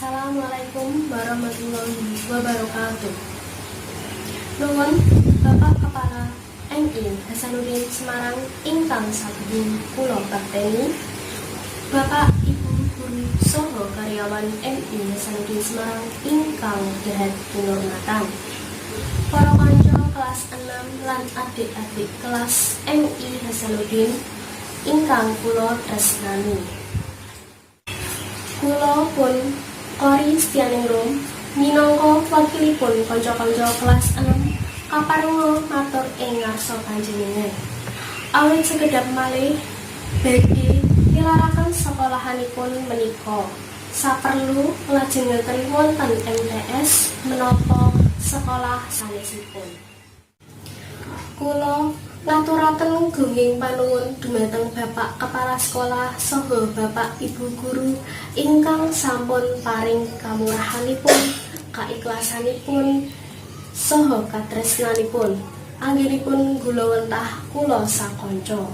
Assalamualaikum warahmatullahi wabarakatuh. Nuwun, Bapak Kepala MI Hasanuddin Semarang ingkang saguhing kula bakteni, Bapak Ibu guru saha karyawan MI Hasanuddin Semarang ingkang dahat kinurmatan. Para kanca kelas 6 lan adik-adik kelas MI Hasanuddin ingkang kula tresnani. Kula pun Kori Setianingrum minangka wakilipun kanca-kanca kelas 6 kaparenga matur ing ngarsa panjenengan. Awit sekedhap malih badhe nilaraken sekolahanipun menika, saperlu nglajengaken wonten MTS menapa sekolah sanesipun. Kula ngaturaken gunging panuwun dumateng Bapak Kepala Sekolah saha Bapak Ibu guru ingkang sampun paring kamurahanipun, kaikhlasanipun, saha katresnanipun anggenipun gulawentah kula sakanca.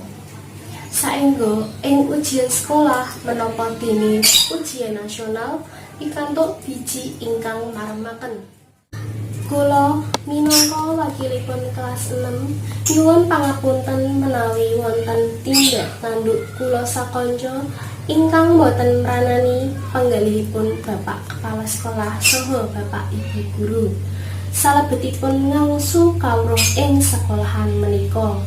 Saengga ing ujian sekolah menapa dene ujian nasional pikantuk biji ingkang maremaken. Kula minangka wakilipun kelas 6 nyuwun pangapunten menawi wonten tindak tanduk kula sakanca ingkang boten mranani panggalihipun Bapak Kepala Sekolah saha Bapak Ibu guru salebetipun ngangsu kawruh ing sekolahan menika.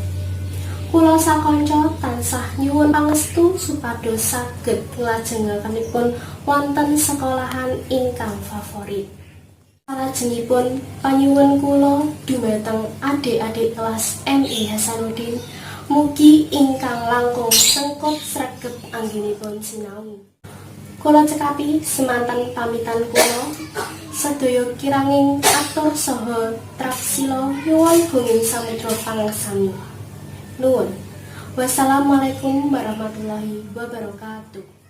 Kula sakanca tansah nyuwun pangestu supados saged nglajengakenipun wonten sekolahan ingkang favorit. Salajengipun, panyuwun kula dumateng adik-adik kelas MI Hasanuddin, mugi ingkang langkung sengkut sregep anggenipun sinau. Kula cekapi semanten pamitan kula. Sedaya kiranging atur saha trapsila nyuwun gunging samudra pangaksami. Nuwun. Wassalamualaikum warahmatullahi wabarakatuh.